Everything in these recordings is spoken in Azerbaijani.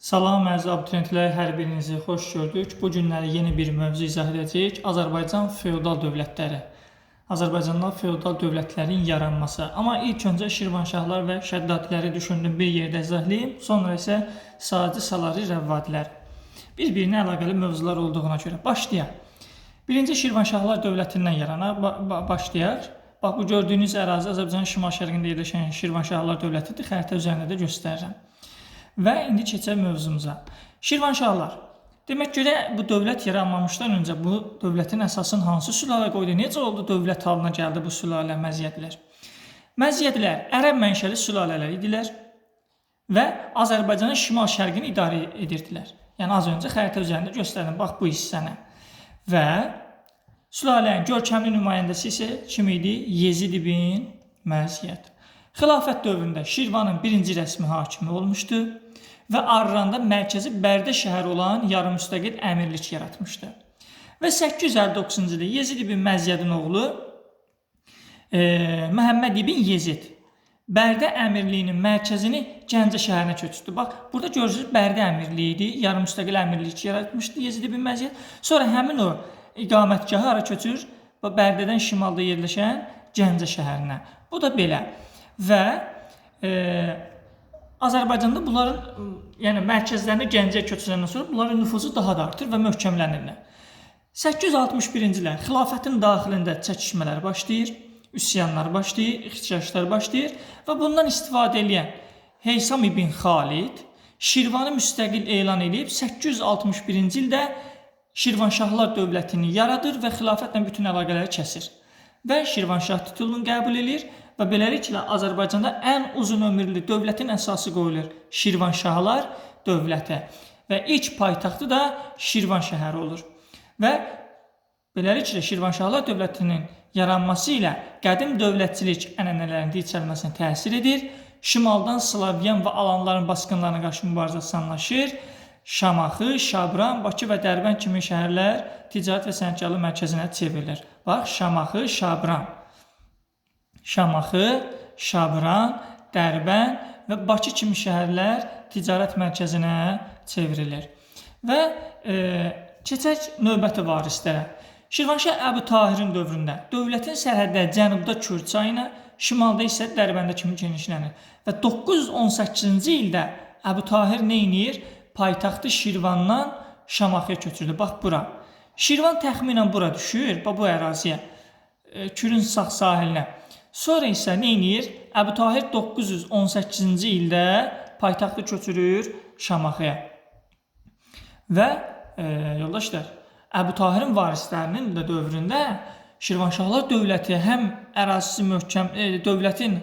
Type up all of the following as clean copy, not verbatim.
Salam əziz abituriyentlər, hər birinizi xoş gördük. Bu günləri yeni bir mövzu izah edəcəyik. Azərbaycan feodal dövlətləri. Azərbaycanda feodal dövlətlərin yaranması. Amma ilk öncə Şirvanşahlar və Şəddadiləri düşündüm bir yerdə izah edeyim. Sonra isə Sacı, Salari, Rəvvadilər. Bir-birinə əlaqəli mövzular olduğuna görə başlayaq. Birinci Şirvanşahlar dövlətindən yaranaq başlayaq. Bax bu gördüyünüz ərazi Azərbaycanın şimal-şərqində yerləşən Şirvanşahlar dövlətidir. Xəritə üzərində də göstərirəm. Və indi keçək mövzumuza. Şirvanşahlar. Demək görə bu dövlət yaranmamışdan öncə bu dövlətin əsasını hansı sülalə qoydu? Necə oldu dövlət halına gəldi bu sülalə Məziyyədlər? Məziyyədlər ərəb mənşəli sülalələr idilər və Azərbaycanın şimal-şərqini idarə edirdilər. Yəni az öncə xəritə üzərində göstərdim bax bu hissəni. Və sülalənin görkəmli nümayəndəsi isə kim idi? Yezid ibn Məziyyət. Xilafət dövründə Şirvanın birinci rəsmi hakimi olmuşdu və Arranda mərkəzi Bərdə şəhəri olan yarımüstəqil əmirlik yaratmışdı. Və 859-cu ildə Yezid ibn Məziyyədin oğlu Məhəmməd ibn Yezid Bərdə əmirliyinin mərkəzini Gəncə şəhərinə köçürdü. Bax, burada görürsünüz Bərdə əmirliyi idi, yarımüstəqil əmirlik yaratmışdı Yezid ibn Məziyyət. Sonra həmin o iqamətgahı hara köçür? Bərdədən şimalda yerləşən Gəncə şəhərinə. Bu da belə. Və Azərbaycanda bunların, yəni mərkəzlərini Gəncəyə köçürəndən sonra bunların nüfuzu daha da artır və möhkəmlənirlər. 861-ci ildə xilafətin daxilində çəkişmələr başlayır, üsyanlar başlayır, ixtişaşlar başlayır və bundan istifadə edən Heysam ibn Xalid Şirvanı müstəqil elan edib 861-ci ildə Şirvanşahlar dövlətini yaradır və xilafətlə bütün əlaqələri kəsir. Və Şirvanşah titulunu qəbul edir və beləliklə Azərbaycanda ən uzun ömürlü dövlətin əsası qoyulur Şirvanşahlar dövləti və ilk paytaxtı da Şirvan şəhəri olur. Və beləliklə Şirvanşahlar dövlətinin yaranması ilə qədim dövlətçilik ənənələrinin dirçəlməsinə təsir edir. Şimaldan Slavyan və Alanların basqınlarına qarşı mübarizə asanlaşır. Şamaxı, Şabran, Bakı və Dərbənd kimi şəhərlər ticarət və sənətkarlıq mərkəzinə çevrilir. Bax, Şamaxı, Şabran. Şamaxı, Şabran, Dərbənd və Bakı kimi şəhərlər ticarət mərkəzinə çevrilir. Və keçək növbəti varislərə. Şirvanşah Əbu Tahirin dövründə dövlətin sərhədləri cənubda Kür çayına, şimalda isə Dərbəndə kimi genişlənir. Və 918-ci ildə Əbu Tahir nə edir? Paytaxtı Şirvandan Şamaxıya köçürdü. Bax bura. Şirvan təxminən bura düşür, bax bu əraziyə, Kürün sağ sahilinə. Sonra isə nə edir? Əbu Tahir 918-ci ildə paytaxtı köçürür Şamaxıya. Və yoldaşlar, Əbu Tahirin varislərinin də dövründə Şirvanşahlar dövləti həm ərazisi möhkəm, dövlətin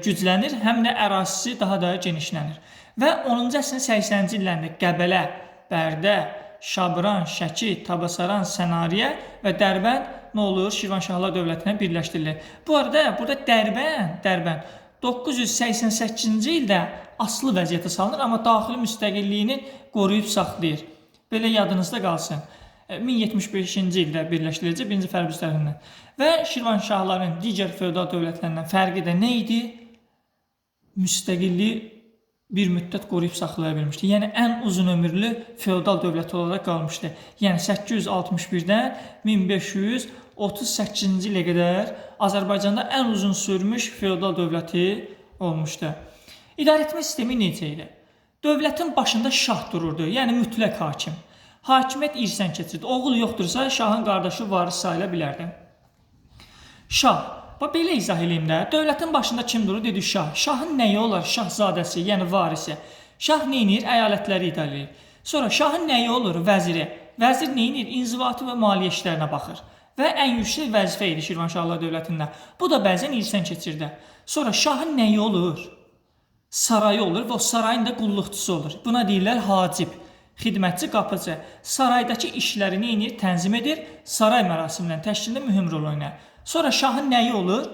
güclənir, həm də ərazisi daha da genişlənir. Və 10-cu əsrin 80-ci illərində Qəbələ, Bərdə, Şabran, Şəki, Tabasaran, Sənariyə və Dərbənd nə olur? Şirvanşahlar dövlətinə birləşdirilir. Bu arada burada Dərbənd 988-ci ildə asılı vəziyyətə salınır, amma daxili müstəqilliyini qoruyub saxlayır. Belə yadınızda qalsın. 1075-ci ildə birləşdiriləcək 1-ci Fərrux tərəfindən. Və Şirvanşahların digər feodal dövlətlərindən fərqi də nə idi? Müstəqilliyi bir müddət qoruyub saxlaya bilmişdi. Yəni ən uzun ömürlü feodal dövlət olaraq qalmışdı. Yəni 861-dən 1538-ci ilə qədər Azərbaycanda ən uzun sürmüş feodal dövləti olmuşdu. İdarəetmə sistemi necə idi? Dövlətin başında şah dururdu, yəni mütləq hakim. Hakimiyyət irsən keçirdi. Oğul yoxdursa, şahın qardaşı varis sayıla bilərdi. Şah. Bax belə izah eləyim də. Dövlətin başında kim durur? Dedi şah. Şahın nəyi olar? Şahzadəsi, yəni varisi. Şah nə edir? Əyalətləri idarə edir. Sonra şahın nəyi olur? Vəziri. Vəzir nə edir? İnzibati və maliyyə işlərinə baxır. Və ən yüksək vəzifə idi Şirvanşahlar dövlətində. Bu da bəzən irsən keçirdi. Sonra şahın nəyi olur? Sarayı olur və o sarayın da qulluqçusu olur. Buna deyirlər hacib, xidmətçi, qapıcı. Saraydakı işləri nə edir? Tənzim edir. Saray mərasimlərinin təşkilində mühüm rol oynayır. Sonra şahın nəyi olur?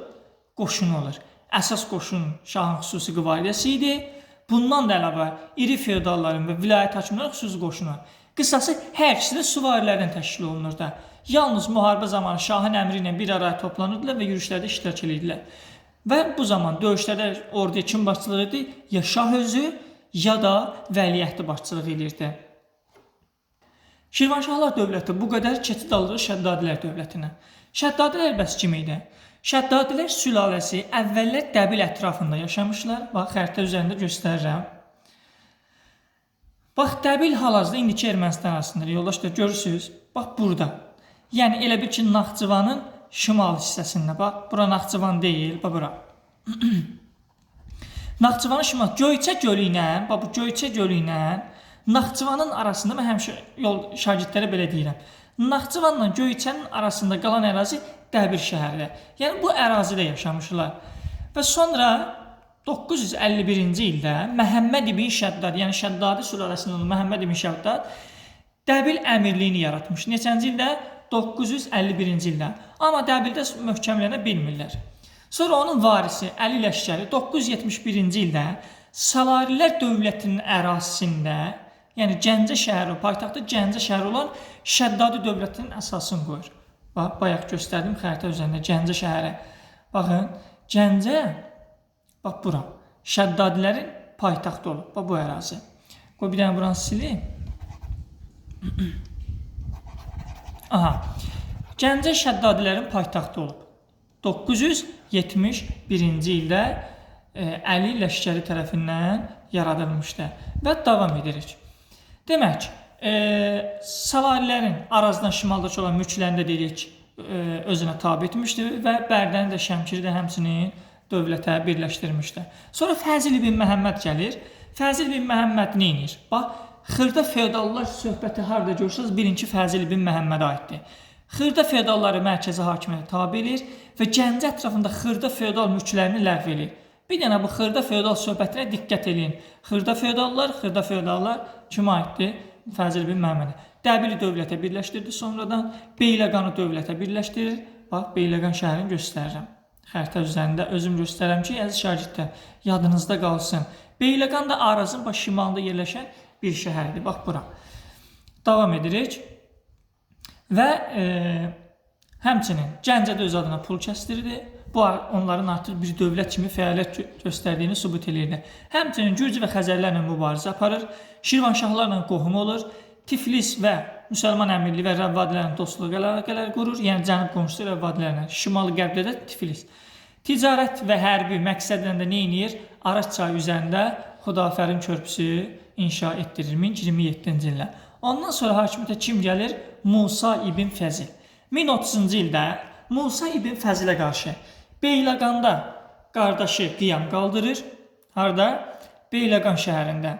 Qoşunu olur. Əsas qoşun şahın xüsusi qvaridiyası idi. Bundan da əlavə iri feodalların və vilayət hakimlərinin xüsusi qoşunu. Qısası hər ikisi də süvarilərdən təşkil olunurdu. Yalnız müharibə zamanı şahın əmri ilə bir araya toplanırdılar və yürüşlərdə iştirak edirdilər. Və bu zaman döyüşlərdə orduya kim başçılıq edir? Ya şah özü, ya da vəliəhdi başçılıq eləyirdi. Şirvanşahlar dövləti bu qədər, keçid alırıq Şəddadilər dövlətinə. Şəddadilər bəs kim idi? Şəddadilər sülaləsi əvvəllər Dəbil ətrafında yaşamışlar. Bax, xəritə üzərində göstərirəm. Bax, Dəbil hal-hazırda indiki Ermənistan arasındadır. Yoldaşlar, görürsünüz? Bax, burada. Yəni, elə bil ki, Naxçıvanın şimal hissəsində. Bax, bura Naxçıvan deyil, bax, bura. Naxçıvanın şimal, Göyçə gölü ilə, bax, bu Göyçə gölü ilə Naxçıvanın arasında, mən həmişə yol şagirdlərə belə deyirəm. Naxçıvanla Göyçənin arasında qalan ərazi Dəbil şəhəridir. Yəni, bu ərazidə yaşamışlar. Və sonra 951-ci ildə Məhəmməd ibn Şəddad, yəni Şəddadi sülaləsindən olan Məhəmməd ibn Şəddad Dəbil əmirliyini yaratmış. Neçənci ildə? 951-ci ildə. Amma Dəbildə möhkəmlənə bilmirlər. Sonra onun varisi Əli Ləşkəri 971-ci ildə Salarilər dövlətinin ərazisində, yəni Gəncə şəhəri, paytaxtı Gəncə şəhəri olan Şəddadi dövlətinin əsasını qoyur. Bax, bayaq göstərdim xəritə üzərində Gəncə şəhəri. Baxın, Gəncə, bax bura, Şəddadilərin paytaxtı olub. Bax, bu ərazi. Qoy bir dənə buranı silim. Aha, Gəncə Şəddadilərin paytaxtı olub. 971-ci ildə Əli Ləşkəri tərəfindən yaradılmışdı. Və davam edirik. Demək, Salarilərin Arazdan şimaldakı olan mülklərini də dedik, özünə tabe etmişdi və Bərdəni də, Şəmkiri də həmçinin dövlətə birləşdirmişdi. Sonra Fəzil ibn Məhəmməd gəlir. Fəzil ibn Məhəmməd nə edir? Bax, xırda feodallar söhbəti harada görürsünüz, bilin ki, Fəzil ibn Məhəmmədə aiddir. Xırda feodalları mərkəzi hakimiyyətə tabe eləyir və Gəncə ətrafında xırda feodal mülklərini ləğv eləyir. Bir dənə bu xırda feodal söhbətinə diqqət eləyin. Xırda feodallar, xırda feodallar kimə aiddir? Fəzil ibn Məhəmmədə. Dəbili dövlətə birləşdirdi sonradan. Beyləqanı dövlətə birləşdirir. Bax, Beyləqan şəhərini göstərirəm. Xəritə üzərində özüm göstərirəm ki, əziz şagirdlər, yadınızda qalsın. Beyləqan da Arazın baş şimalında yerləşən bir şəhərdir. Bax, bura. Davam edirik. Və həmçinin Gəncədə öz adına pul kəsdirdi. Bu, onların artıq bir dövlət kimi fəaliyyət göstərdiyini sübut eləyirdi. Həmçinin Gürcü və Xəzərlərlə mübarizə aparır, Şirvanşahlarla qohum olur, Tiflis və Müsəlman Əmirliyi və Rəvvadilərlə dostluq əlaqələr qurur, yəni cənub qonşusu Rəvvadilərlə, şimal qərbdə də Tiflis. Ticarət və hərbi məqsədlə də nə edir? Araz çayı üzərində Xudafərin körpüsü inşa etdirir 1027-ci ildə. Ondan sonra hakimiyyətə kim gəlir? Musa ibn Fəzil. 1030-cu ildə Musa ibn Fəzilə qarşı Beyləqanda qardaşı qiyam qaldırır. Harada? Beyləqan şəhərində.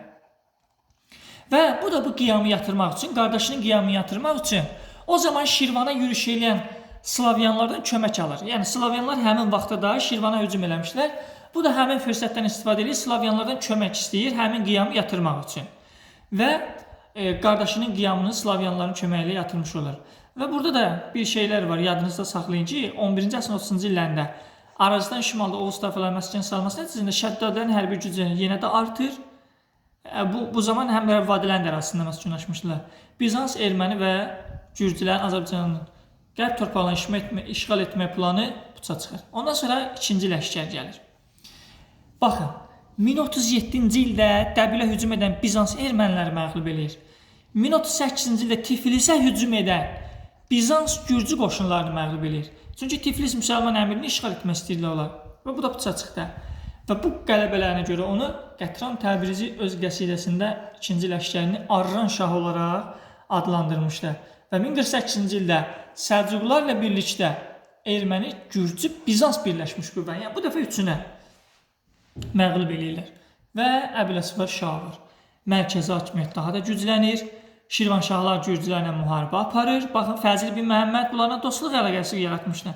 Və bu da bu qiyamı yatırmaq üçün, qardaşının qiyamını yatırmaq üçün o zaman Şirvana yürüş eləyən Slavyanlardan kömək alır. Yəni Slavyanlar həmin vaxtda da Şirvana hücum eləmişlər. Bu da həmin fürsətdən istifadə edir, Slavyanlardan kömək istəyir həmin qiyamı yatırmaq üçün. Və qardaşının qiyamını Slavyanların köməyi ilə yatırmış olur. Və burada da bir şeylər var, yadınızda saxlayın ki, 11-ci əsrin 30-cu illərində Arazdan şimalda Oğuz tayfaları məskən salması nəticəsində Şəddadilərin hərbi gücü yenə də artır. Bu zaman həm Rəvvadilərin də arasında məskunlaşmışdılar. Bizans, erməni və Gürcülərin Azərbaycanın qərb torpaqlarını işğal etmək planı puça çıxır. Ondan sonra ikinci ləşkər gəlir. Baxın, 1037-ci ildə Dəbilə hücum edən Bizans erməniləri məğlub eləyir. 1038-ci ildə Tiflisə hücum edən Bizans Gürcü qoşunlarını məğlub eləyir. Çünki Tiflis Müsəlman əmirini işğal etmək istəyirlər onlar. Və bu da puça çıxdı. Və bu qələbələrinə görə onu Qətran Təbrizi öz qəsidəsində ikinci ləşkərini Arran şahı olaraq adlandırmışdı. Və 1048-ci ildə Səlcuqlarla birlikdə erməni, Gürcü, Bizans birləşmiş qüvvə, yəni bu dəfə üçünə məğlub eləyirlər. Və Əbüləsivar Şavur. Mərkəzi hakimiyyət daha da güclənir. Şirvanşahlar Gürcülərlə müharibə aparır. Baxın, Fəzil bin Məhəmməd bunlarla dostluq əlaqəsi yaratmışdı.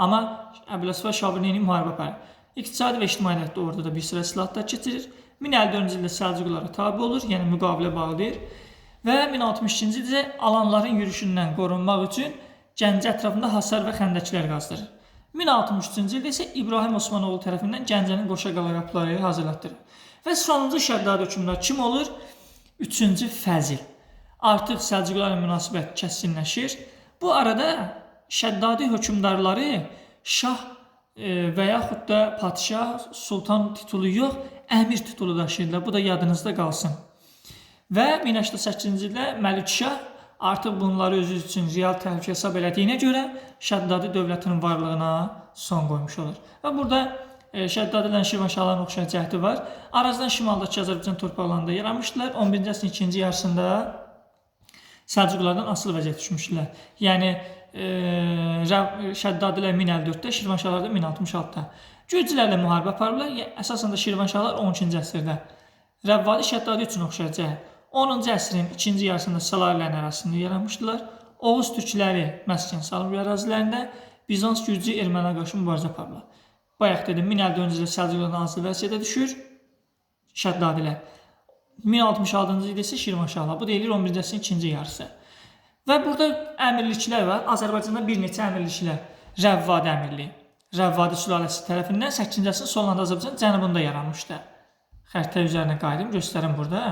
Amma Əbüləsivar Şavur neyini müharibə aparır. İqtisadi və ictimaiyyətdə orada da bir sıra islahatlar keçirir. 1054-cü ildə Səlcuqlara tabe olur, yəni müqavilə bağlayır. Və 1062-ci ildə alanların yürüşündən qorunmaq üçün Gəncə ətrafında hasar və xəndəklər qazdırır. 1063-cü ildə isə İbrahim Osmanoğlu tərəfindən Gəncənin qoşa qala qapıları hazırlatdırır. Və sonuncu Şəddadi hökmdar kim olur? 3-cü Fəzil. Artıq Səlcuqlarla münasibət kəskinləşir. Bu arada Şəddadi hökmdarları Şah və yaxud da padşah, sultan titulu yox, əmir titulu daşıyırdılar. Bu da yadınızda qalsın. Və 1088-ci ildə Məlikşah artıq bunları özü üçün real təhlükə hesab elədiyinə görə Şəddadi dövlətinin varlığına son qoymuş olur. Və burada Şəddadi ilə Şirvanşahların oxşar cəhdi var. Arazdan şimaldakı Azərbaycan torpaqlarında yaranmışdılar. 11-ci əsrin ikinci yarısında Səlcuqlardan asılı vəziyyət düşmüşdülər. Yəni Şəddadilər 1054-də, Şirvanşahlar da 1066-da. Gürcülərlə müharibə aparırlar. Əsasən də Şirvanşahlar 12-ci əsrdə. Rəvvadi Şəddadi üçün oxşar cəhət. 10-cu əsrin ikinci yarısında Salarilərin ərazisində yaranmışdılar. Oğuz türkləri məskən salıb ərazilərində, Bizans, Gürcü, ermənilərə qarşı mübarizə aparırlar. Bayaq dedim, 1054-cü ildə Səlcuqlardan asılı vəziyyətə düşür Şəddadilər. 1066-cı ildə isə Şirvanşahlar. Bu deyilir 11-ci əsrin ikinci yarısı. Və burada əmirliklər var. Azərbaycanda bir neçə əmirliklər. Rəvvadi əmirliyi. Rəvvadi sülaləsi tərəfindən 8-ci əsrin sonlarında Azərbaycan cənubunda yaranmışdı. Xəritə üzərinə qayıdım, göstərim burada.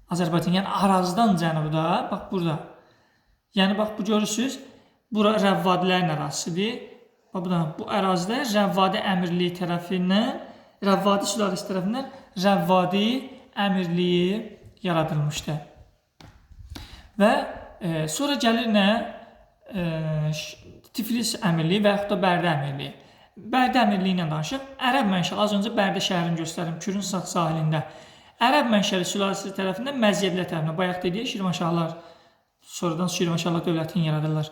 Azərbaycan, yəni Arazdan cənubda, bax burada. Yəni bax bu görürsüz, bura Rəvvadilərin ərazisidir. Bax bu da bu ərazidə Rəvvadi əmirliyi tərəfindən, Rəvvadi sülaləsi tərəfindən Rəvvadi əmirliyi yaradılmışdı. Və sonra gəlir nə? Tiflis əmirliyi və yaxud da Bərdə əmirliyi. Bərdə əmirliyi ilə danışıq. Ərəb mənşəli, az öncə Bərdə şəhərini göstərim, Kürün sağ sahilində. Ərəb mənşəli sülaləsi tərəfindən Məziyyədlər tərəfindən, bayaq dedik, Şirvanşahlar, sonradan Şirvanşahlar dövlətini yaradırlar.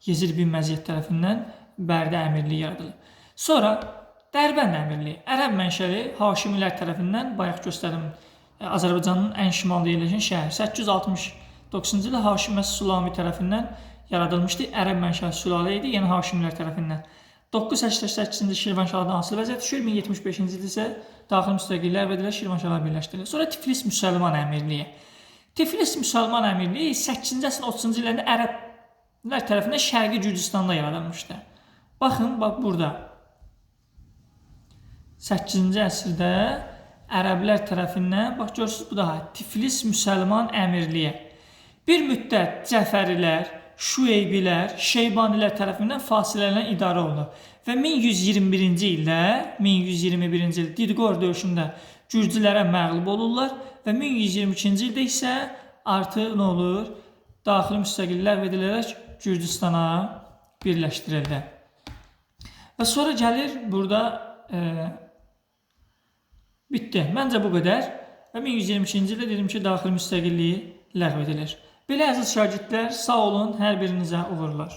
Yezid bin Məziyyət tərəfindən Bərdə əmirliyi yaradılır. Sonra Dərbənd əmirliyi, Ərəb mənşəli Haşimilər tərəfindən, bayaq göstərdim, Azərbaycanın ən şimalında yerləşən şəhər. 869-cu ildə Haşim Sulami tərəfindən yaradılmışdı. Ərəb mənşəli sülalə idi, yəni Haşimilər tərəfindən. 988-ci ildə Şirvanşahlardan asılı vəziyyət düşür, 1075-ci ildə isə daxili müstəqillik ləğv edilir, Şirvanşahlar birləşdirilir. Sonra Tiflis Müsəlman Əmirliyi. Tiflis Müsəlman Əmirliyi 8-ci əsrin 30-cu illərində ərəblər tərəfindən Şərqi Gürcüstanda yaradılmışdı. Baxın, bax burada. 8-ci əsrdə ərəblər tərəfindən, bax görürsünüz, bu daha Tiflis Müsəlman Əmirliyi. Bir müddət Cəfərilər, Şüeybilər, Şeybanilər tərəfindən fasilələrlə idarə olunur. Və 1121-ci ildə, 1121-ci il Didqor döyüşündə Gürcülərə məğlub olurlar və 1122-ci ildə isə artıq nə olur? Daxili müstəqillik ləğv edilərək Gürcüstana birləşdirildi. Və sonra gəlir burada bitdi. Məncə bu qədər. Və 1122-ci ildə dedim ki, daxili müstəqilliyi ləğv edilir. Belə əziz şagirdlər, sağ olun, hər birinizə uğurlar.